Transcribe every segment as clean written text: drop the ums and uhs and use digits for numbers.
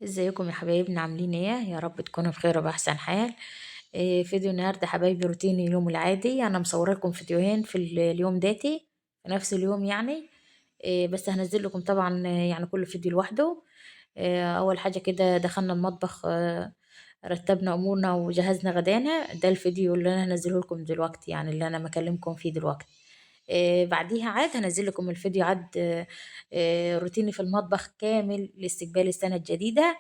ازيكم يا حبايبنا؟ عاملين ايه؟ يا رب تكونوا بخير وباحسن حال. فيديو النهارده حبايبي روتيني اليوم العادي. انا مصوره لكم فيديوهين في اليوم داتي في نفس اليوم يعني. بس هنزل لكم طبعا يعني كل فيديو لوحده. اول حاجة كده دخلنا المطبخ، رتبنا امورنا وجهزنا غدانا. ده الفيديو اللي انا هنزله لكم دلوقتي، يعني اللي انا مكلمكم فيه دلوقتي. بعديها عاد هنزل لكم الفيديو عاد، روتيني في المطبخ كامل لاستقبال السنة الجديدة.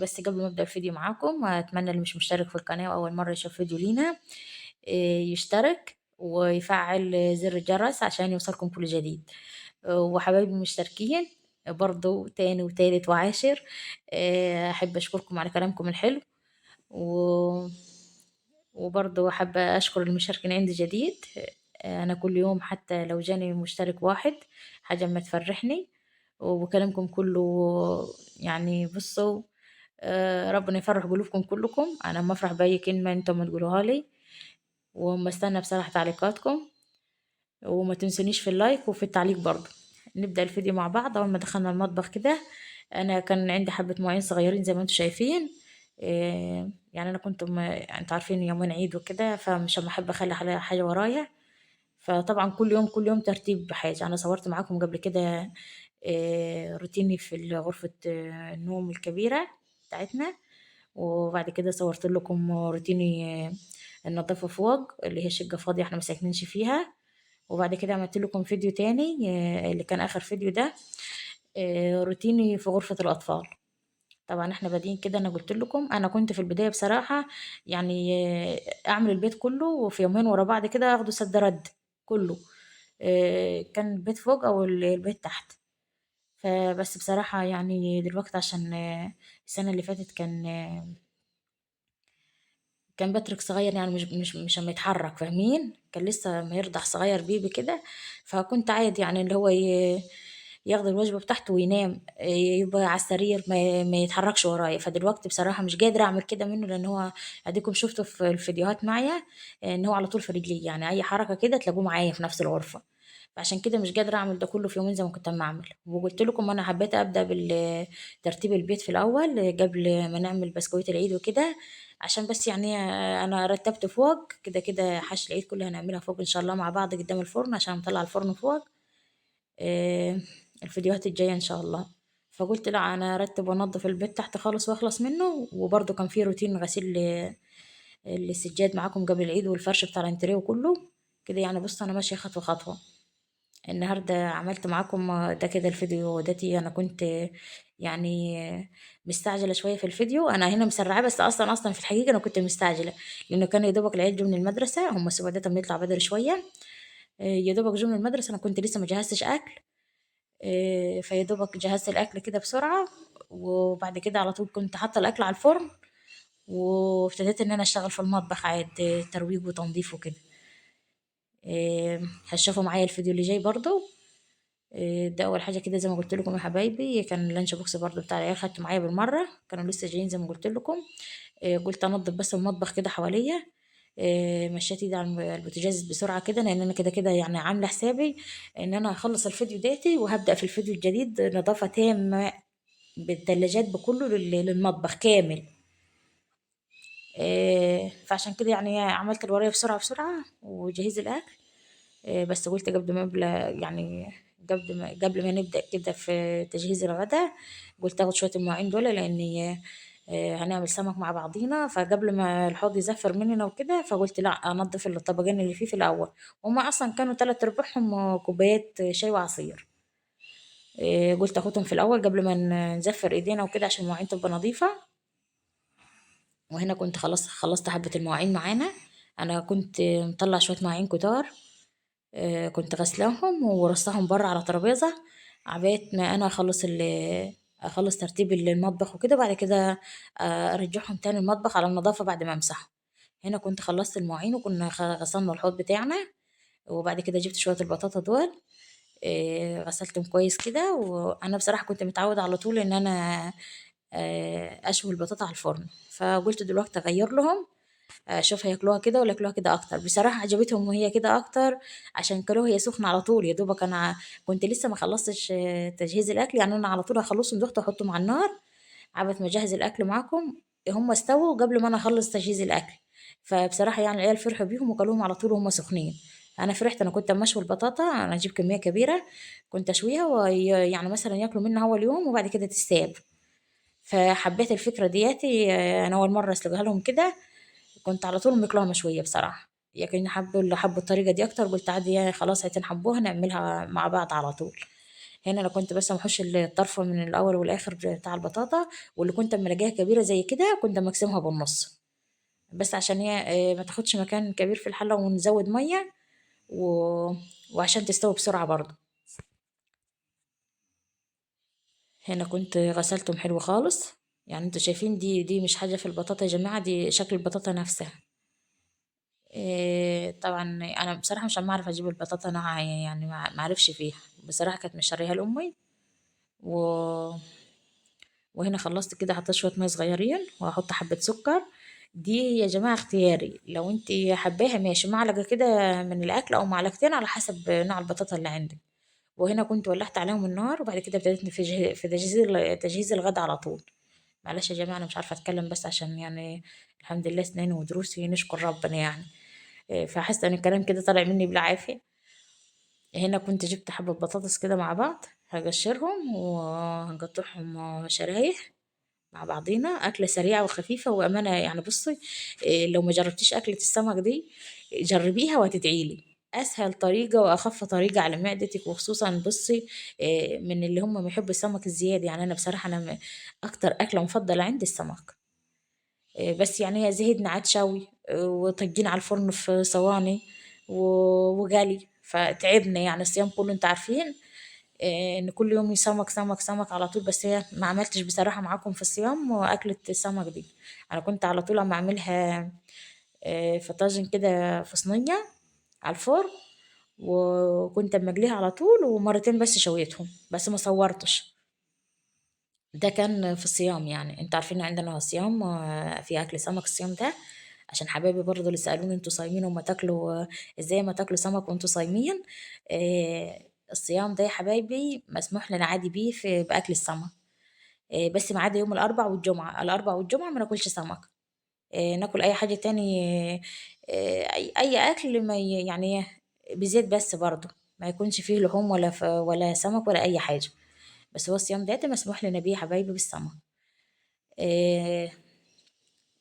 بس قبل ما ابدا الفيديو معاكم، اتمنى اللي مش مشترك في القناة واول مرة يشوف فيديو لينا، يشترك ويفعل زر الجرس عشان يوصلكم كل جديد. وحبايبي المشتركين برضو تاني وتالت وعاشر، احب اشكركم على كلامكم الحلو، وبرضو حابة اشكر المشاركين عندي جديد. انا كل يوم حتى لو جاني مشترك واحد حاجة ما تفرحني، وكلامكم كله يعني ربنا يفرح قلوبكم كلكم. انا ما افرح باي كلمة انتم ما تقولوها لي، وما استنى بصراحة تعليقاتكم، وما تنسونيش في اللايك وفي التعليق برضو. نبدأ الفيديو مع بعض. اول ما دخلنا المطبخ كده انا كان عندي حبة مواعين صغيرين زي ما انتم شايفين. يعني انا كنت انتوا عارفين يومين عيد وكده، فمش ما احب اخلي حاجة ورايا، فطبعا كل يوم كل يوم ترتيب حاجة. انا صورت معاكم قبل كده، روتيني في غرفة، النوم الكبيرة بتاعتنا، وبعد كده صورت لكم روتيني، النظافة فوق اللي هي شقة فاضية احنا ما ساكنينش فيها. وبعد كده عملت لكم فيديو تاني، اللي كان اخر فيديو ده، روتيني في غرفة الاطفال. طبعا احنا بادئين كده، انا قلت لكم انا كنت في البداية بصراحة اعمل البيت كله وفي يومين ورا بعض كده اخده سد رد كله، كان البيت فوق او البيت تحت. فبس بصراحة دلوقتي عشان، السنة اللي فاتت كان باتريك صغير، يعني مش اما يتحرك، فاهمين؟ كان لسه ما يرضع صغير بيبي كده، فكنت عادي اللي هو ياخد الوجبة بتاعته وينام، يبقى على السرير، ما يتحركش ورايا. فدلوقتي بصراحة مش قادرة أعمل كده منه، لأن هو أديكم شفتوا في الفيديوهات معايا إن هو على طول في رجلي، أي حركة كده تلاقوه معايا في نفس الغرفة، فعشان كده مش قادرة أعمل ده كله في يومين زي ما كنت أما أعمل. وقلت لكم أنا حبيت أبدأ بترتيب البيت في الأول قبل ما نعمل بسكويت العيد وكده، عشان بس أنا رتبت فوق كده كده حش العيد كلها هنعملها فوق إن شاء الله مع بعض قدام الفرن، عشان نطلع الفرن فوق، الفيديوهات الجاية إن شاء الله. فقلت لا، أنا أرتب وأنظف البيت تحت خالص وأخلص منه. وبرضه كان في روتين غسيل السجاد معاكم قبل العيد والفرش بتاع الانتريه وكله كده. أنا ماشية خطوة خطوة. النهاردة عملت معاكم ده كده الفيديو داتي. أنا كنت مستعجلة شوية في الفيديو، أنا هنا مسرعة، بس أصلا في الحقيقة أنا كنت مستعجلة، لأنه كان يا دوبك العيال جو من المدرسة، هم السبوع ده بيطلع بدري شوية، يا دوبك جو من المدرسة، أنا كنت لسه ما جهزتش أكل، فيا دوبك جهزت الأكل كده بسرعة، وبعد كده على طول كنت حاطة الأكل على الفرن، وابتديت إن أنا أشتغل في المطبخ عاد ترويج وتنظيف وكده. هتشوفوا معايا الفيديو اللي جاي برضو. ده أول حاجة كده زي ما قلت لكم يا حبايبي، كان اللانش بوكس برضو بتاع العيال خدته معايا بالمرة، كانوا لسه جايين زي ما قلت لكم. قلت أنظف بس المطبخ كده حواليا، مشيت ايدي على البوتاجاز بسرعة كده، لأن أنا كده كده عاملة حسابي إن أنا هخلص الفيديو داتي وهبدأ في الفيديو الجديد نظافة تامة بالثلاجات بكله للمطبخ كامل. فعشان كده عملت اللي ورايا بسرعة بسرعة وجهيز الأكل. بس قلت قبل ما أبلة، يعني قبل ما، قبل ما نبدأ كده في تجهيز الغداء، قلت اخد شوية المواعين دول، لأني، هنعمل سمك مع بعضينا، فقبل ما الحوض يزفر مننا وكده، فقلت لا انضف الطبقين اللي فيه في الأول. هما أصلا كانوا تلات أرباعهم كوبايات شاي وعصير. قلت اخدهم في الأول قبل ما نزفر ايدينا وكده عشان المواعين تبقى نظيفة. وهنا كنت خلصت حبة المواعين معانا. أنا كنت مطلع شوية مواعين كتار، كنت غسلاهم ورصاهم بره على ترابيزة عباية ما أنا أخلص ترتيب المطبخ وكده، بعد كده، أرجعهم تاني المطبخ على النظافة بعد ما أمسحهم. هنا كنت خلصت المواعين وكنا غسلنا الحوض بتاعنا، وبعد كده جبت شوية البطاطا دول، غسلتهم كويس كده. وأنا بصراحة كنت متعودة على طول إن أنا، أشوي البطاطا على الفرن، فقلت دلوقتي أغير لهم، اشوف هياكلوها كده ولا ياكلوها كده اكتر. بصراحة عجبتهم وهي كده اكتر، عشان كلوها هي سخنة على طول. يا دوبك انا كنت لسه ما خلصتش، تجهيز الاكل، انا على طول هخلصهم دلوقتي واحطهم على النار. عبت ما اجهز الاكل معاكم هم استووا قبل ما انا اخلص تجهيز الاكل. فبصراحة يعني العيال فرحوا بيهم وكلوهم على طول وهم سخنين. انا فرحت، انا كنت اما اشوي البطاطا انا اجيب كمية كبيرة كنت اشويها ويعني مثلا ياكلوا منها اول يوم وبعد كده تستاب. فحبيت الفكرة دياتي، انا اول مرة اسلقها لهم كده، كنت على طول بياكلوها مشوية بصراحة، لكن حبوا اللي حبوا الطريقة دي اكتر، قلت عادي يا خلاص هيتن حبوها نعملها مع بعض على طول. هنا انا كنت بس محوش الطرفه من الاول والاخر بتاع البطاطا، واللي كنت اما الاقيها كبيرة زي كده كنت مقسمها بالنص، بس عشان هي ما تاخدش مكان كبير في الحلة ونزود مية وعشان تستوي بسرعة برضه. هنا كنت غسلتهم حلو خالص، يعني انتوا شايفين دي مش حاجة في البطاطا يا جماعة، دي شكل البطاطا نفسها. طبعا انا بصراحة مش عم اعرف اجيب البطاطا نوعها، يعني ما اعرفش فيها بصراحة، كانت مشتريها لامي. وهنا خلصت كده، حطيت شوية مية صغيرين وهحط حبه سكر، دي يا جماعة اختياري، لو انت حباها ماشي، معلقه كده من الاكل او معلقتين على حسب نوع البطاطا اللي عندك. وهنا كنت ولعت عليهم النار، وبعد كده ابتديت في تجهيز الغدا على طول. معلش يا جماعة انا مش عارفه اتكلم، بس عشان يعني الحمد لله اسناني ودروسي نشكر ربنا يعني، فحاسه ان الكلام كده طالع مني بالعافية. هنا كنت جبت حبه بطاطس كده مع بعض، هقشرهم وهنقطعهم شرايح مع بعضينا، اكله سريعة وخفيفة وامانه يعني. بصي، لو ما جربتيش اكله السمك دي جربيها وهتدعيلي، اسهل طريقه واخف طريقه على معدتك، وخصوصا بصي، من اللي هم بيحبوا السمك الزيادة. يعني انا بصراحة اكتر اكله مفضلة عندي السمك، بس يعني هي زهدنا عاد شوي، وطجين على الفرن في صواني وغالي، فتعبنا يعني الصيام كله، انتوا عارفين، ان كل يوم سمك سمك سمك على طول. بس هي ما عملتش بصراحة معاكم في الصيام واكله السمك دي، انا كنت على طول اما اعملها، في طاجن كده في صينية على الفرن، وكنت اما اجليها على طول، ومرتين بس شويتهم بس ما صورتش، ده كان في الصيام. يعني انتوا عارفين ان عندنا صيام، في اكل سمك الصيام ده، عشان حبايبي برضه اللي سالوني انتوا صايمين وما تاكلوا، ازاي ما تاكلوا سمك وانتوا صايمين؟ الصيام ده يا حبايبي مسموح لنا عادي بيه باكل السمك، بس ما عدا يوم الاربع والجمعة، الاربع والجمعة ما ناكلش سمك، ناكل اي حاجة تاني، اي اكل ما يعني بزيت بس برضه ما يكونش فيه لحوم ولا سمك ولا اي حاجة، بس هو الصيام ده مسموح لنا بيه يا حبايبي بالسمك.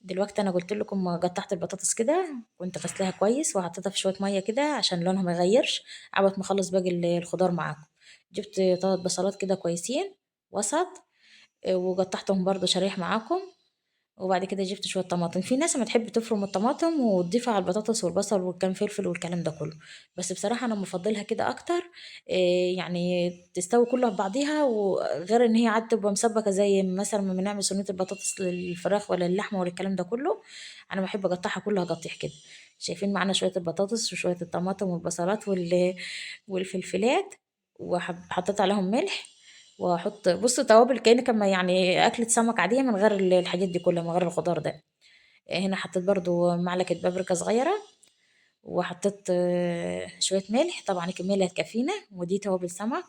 دلوقتي انا قلت لكم قطعت البطاطس كده، كنت غسلاها كويس وحطيتها في شوية مية كده عشان لونها ما يغيرش، عبت ما اخلص باقي الخضار معاكم. جبت 3 بصلات كده كويسين وسط، وقطعتهم برضو شرايح معاكم. وبعد كده جبت شوية طماطم، في ناس ما تحب تفرم الطماطم وتضيفها على البطاطس والبصل والكام فلفل والكلام ده كله، بس بصراحة انا مفضلها كده اكتر، يعني تستوي كلها ببعضيها، وغير ان هي عاد تبقى مسبكه زي مثلا ما بنعمل صينية البطاطس للفراخ ولا اللحمة ولا الكلام ده كله. انا بحب اقطعها كلها قطيع كده. شايفين معانا شوية البطاطس وشوية الطماطم والبصلات والفلفلات، وحطيت عليهم ملح، واحط بصوا توابل كأن كما يعني اكلة سمك عادية من غير الحاجات دي كلها، من غير الخضار ده. هنا حطيت برضو معلقة بابريكا صغيرة، وحطيت شوية ملح، طبعا الكمية اللي هتكفينا، ودي توابل سمك.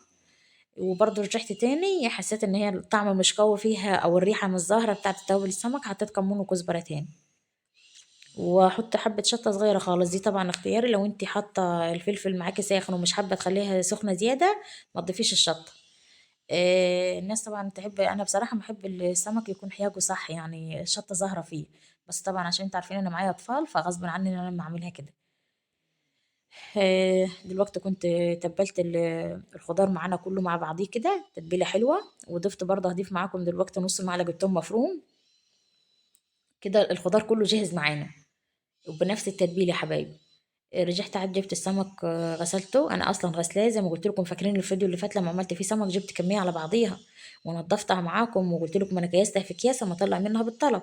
وبرضو رجعت تاني حسيت ان هي الطعم مش قوي فيها او الريحة مش ظاهرة بتاعت توابل السمك، حطيت كمون وكزبرة تاني، واحط حبة شطة صغيرة خالص، دي طبعا اختياري، لو انتي حاطة الفلفل معاكي ساخن ومش حابة تخليها سخنة زيادة ما تضيفيش الشطة. الناس طبعا تحب، انا بصراحة بحب السمك يكون حياجه صح، يعني الشطة ظاهرة فيه، بس طبعا عشان انتوا عارفين انا معايا اطفال فغصب عني ان انا لما اعملها كده. دلوقتي كنت تبلت الخضار معانا كله مع بعضيه كده تتبيله حلوة، وضفت برضه هضيف معاكم دلوقتي نص معلقه توم مفروم كده، الخضار كله جاهز معانا وبنفس التتبيله يا حبايبي. رجعت عاد جبت السمك، غسلته، انا اصلا غسلاه زي ما قلت لكم، فاكرين الفيديو اللي فات لما عملت فيه سمك جبت كمية على بعضيها ونضفتها معاكم وقلت لكم انا كيستها في اكياس وما اطلع منها بالطلب.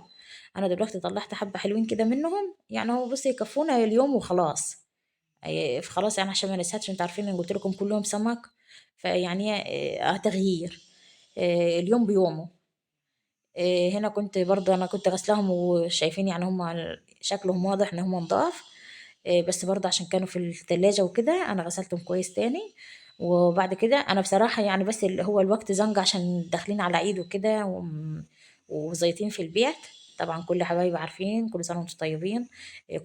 انا دلوقتي طلعت حبه حلوين كده منهم، يعني هو بصي يكفونا اليوم وخلاص، خلاص يعني عشان ما نسهتش، انتوا عارفين ان قلت لكم كلهم سمك، فيعني تغيير، اليوم بيومه. هنا كنت برضه انا كنت غسلهم وشايفين يعني هم شكلهم واضح ان هم نضاف، بس برضه عشان كانوا في التلاجة وكده انا غسلتهم كويس تاني. وبعد كده انا بصراحة يعني بس اللي هو الوقت زنق عشان داخلين على عيد وكده، وزيتين في البيت. طبعا كل حبايبي عارفين، كل سنة وانتم طيبين.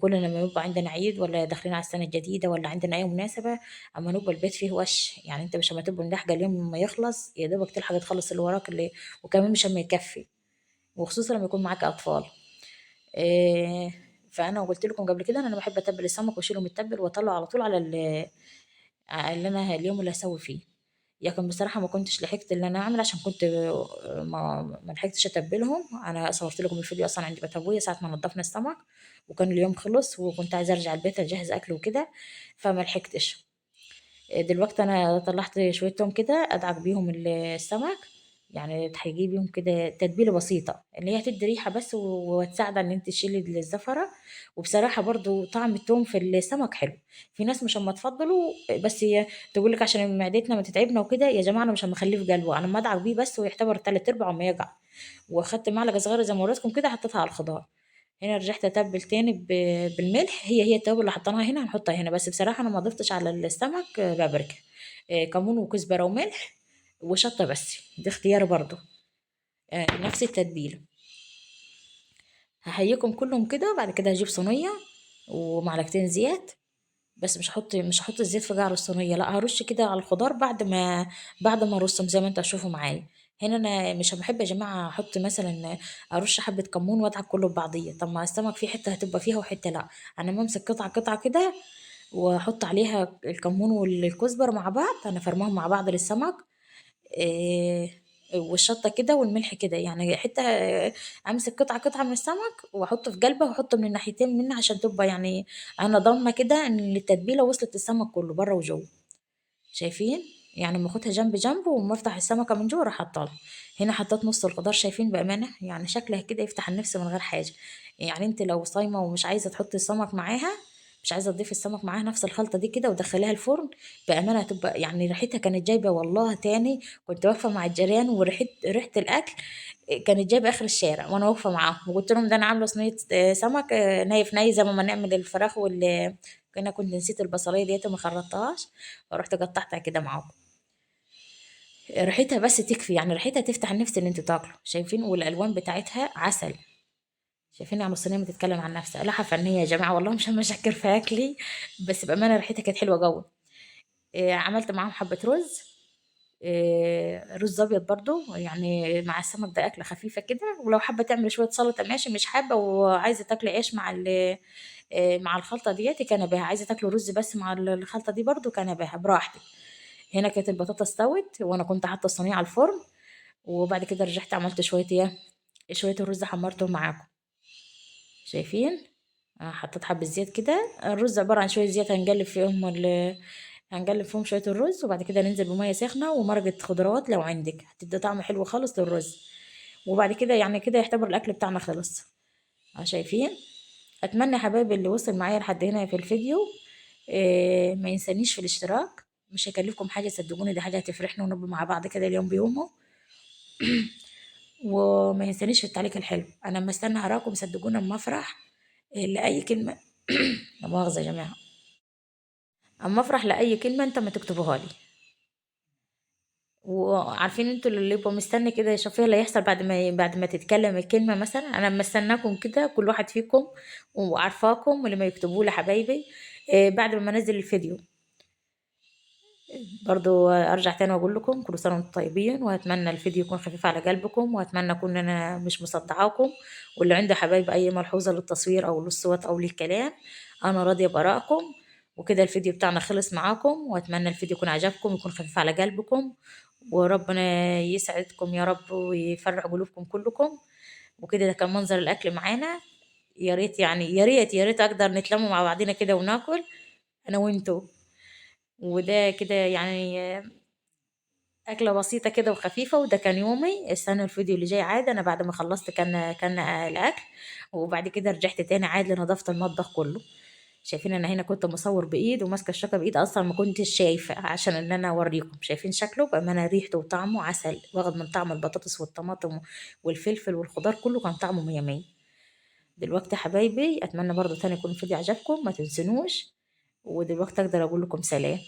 كل لما يبقى عندنا عيد ولا داخلين على السنة الجديدة ولا عندنا اي مناسبة، اما نبقى البيت فيه وش، يعني انت مش اما تبقى ملاحقه اليوم ما يخلص، يا دوبك تلحق تخلص اللي وراك اللي، وكمان مش اما يكفي، وخصوصا لما يكون معاك اطفال. فانا قلت لكم قبل كده ان انا بحب اتبل السمك واشيله متبل واطلعه على طول على اللي انا اليوم اللي هسوي فيه. لكن بصراحة ما كنتش لحقت اللي انا اعمل، عشان كنت ما لحقتش اتبلهم. انا صورت لكم الفيديو اصلا عند بيت ابويا ساعة ما نضفنا السمك، وكان اليوم خلص وكنت عايزه ارجع البيت اجهز اكل وكده، فما لحقتش. دلوقتي انا طلعت شوية توم كده ادعك بيهم السمك، يعني تحيجي بيهم كده تتبيله بسيطة اللي هي هتدي ريحه بس وتساعد ان انت تشيلي الزفره. وبصراحة برضو طعم التوم في السمك حلو، في ناس مش اما تفضله، بس هي تقول لك عشان معدتنا ما تتعبنا وكده. يا جماعة انا مش اما اخليه في قلبه، انا اما ادعك بيه بس ويعتبر 3/4 ما يقع. واخدت معلقه صغيرة زي ما وريتكم كده حطيتها على الخضار. هنا رجعت اتبل تاني بالملح، هي التوابل اللي حطيناها هنا هنحطها هنا، بس بصراحة انا ما ضفتش على السمك بابريكا، كمون وكزبره وملح وشطه بس، دي اختياري برضو، نفس التتبيله. هحييكم كلهم كده. بعد كده هجيب صينية ومعلقتين زيت، بس مش هحط الزيت في قعر الصينية، لا هرش كده على الخضار بعد ما ارصهم زي ما انتوا هتشوفوا معايا. هنا انا مش بحب يا جماعة احط مثلا ارش حبه كمون وادعك كله ببعضيه، طب ما السمك في حتة هتبقى فيها وحتة لا، انا بمسك قطعه قطعه كده واحط عليها الكمون والكزبره مع بعض، انا فرماهم مع بعض للسمك، والشطه كده والملح كده، يعني حتة امسك قطعه قطعه من السمك واحطه في قلبه واحطه من الناحيتين منه، عشان تبقى يعني انا ضامنه كده ان التتبيله وصلت للسمك كله بره وجوه. شايفين؟ يعني لما اخدها جنب جنب وما افتح السمكة من جوه اروح حاطاها. هنا حطيت نص الخضار، شايفين بامانه يعني شكلها كده يفتح النفس من غير حاجة. يعني انت لو صايمه ومش عايزه تحطي السمك معاها، مش عايزه تضيفي السمك معاها نفس الخلطة دي كده ودخليها الفرن، بامانه هتبقى يعني ريحتها كانت جايبه والله. تاني كنت واقفة مع الجيران وريحه الاكل كانت جايبه اخر الشارع وانا واقفة معاهم، وقلت لهم ده انا عامله صينية سمك ني في ني زي ما نعمل الفراخ انا كنت نسيت البصليه ديت وما خرطتهاش، فرحت قطعتها كده معاكم. ريحتها بس تكفي، يعني ريحتها تفتح النفس ان انتوا تاكلوا. شايفين؟ والالوان بتاعتها عسل. شايفين يعني الصينية بتتكلم عن نفسها، لوحة فنية يا جماعة والله، مش همشكر في اكلي، بس بامانه ريحتها كانت حلوة جوه. عملت معاهم حبه رز، رز ابيض برضو يعني مع السمك ده اكله خفيفة كده. ولو حابة تعمل شوية سلطة ماشي، مش حابة وعايزه تاكلي عيش مع مع الخلطة ديت كان بها، عايزه تاكلي رز بس مع الخلطة دي برضو كان بها، براحتك. هنا كانت البطاطا استوت وانا كنت حاطه الصينية على الفرن، وبعد كده رجعت عملت شوية ايه، شوية الرز حمرتهم معاكم. شايفين؟ حطيت حبه زيت كده، الرز عبارة عن شوية زيت هنقلب فيهم شوية الرز، وبعد كده ننزل بميه سخنة ومرقه خضروات لو عندك، هتدي طعم حلو خالص للرز. وبعد كده يعني كده يعتبر الاكل بتاعنا خلص. شايفين؟ اتمنى يا حبايبي اللي وصل معايا لحد هنا في الفيديو، ما ينسانيش في الاشتراك، مش هيكلفكم حاجة صدقوني، دي حاجة هتفرحنا ونبقى مع بعض كده اليوم بيومه. وما ينسانيش في التعليق الحلو، انا اما استنى اراكم صدقوني اما افرح لاي كلمة لا مؤاخذة يا جماعة، اما افرح لاي كلمة انت ما تكتبوها لي. وعارفين انتوا اللي يبقوا مستني كده يشوف ايه اللي هيحصل بعد ما تتكلم الكلمة مثلا، انا اما استناكم كده كل واحد فيكم وعارفاكم واللي ما يكتبوا لي حبايبي، بعد ما انزل الفيديو. برضو ارجع تاني واقول لكم كل سنة وانتم طيبين، واتمنى الفيديو يكون خفيف على قلبكم، واتمنى اكون انا مش مصدعاكم. واللي عنده حبايب اي ملحوظة للتصوير او للصوت او للكلام انا راضية بارائكم. وكده الفيديو بتاعنا خلص معاكم، واتمنى الفيديو يكون عجبكم ويكون خفيف على قلبكم، وربنا يسعدكم يا رب ويفرح قلوبكم كلكم. وكده ده كان منظر الاكل معانا. يا ريت يعني يا ريت يا ريت اقدر نتلم مع بعضينا كده وناكل انا وانتو. وده كده يعني اكله بسيطة كده وخفيفة. وده كان يومي. استنوا الفيديو اللي جاي عاد، انا بعد ما خلصت كان الاكل، وبعد كده رجعت تاني عاد لنظافه المطبخ كله. شايفين انا هنا كنت مصور بايد وماسكه الشوكة بايد، اصلا ما كنتش شايفه عشان ان انا اوريكم. شايفين شكله بامانه، ريحته وطعمه عسل، واخد من طعم البطاطس والطماطم والفلفل والخضار كله، كان طعمه مية مية. دلوقتي حبايبي اتمنى برضو تاني يكون الفيديو عجبكم، ما تنسونوش. ودلوقتي اقدر اقول لكم سلام.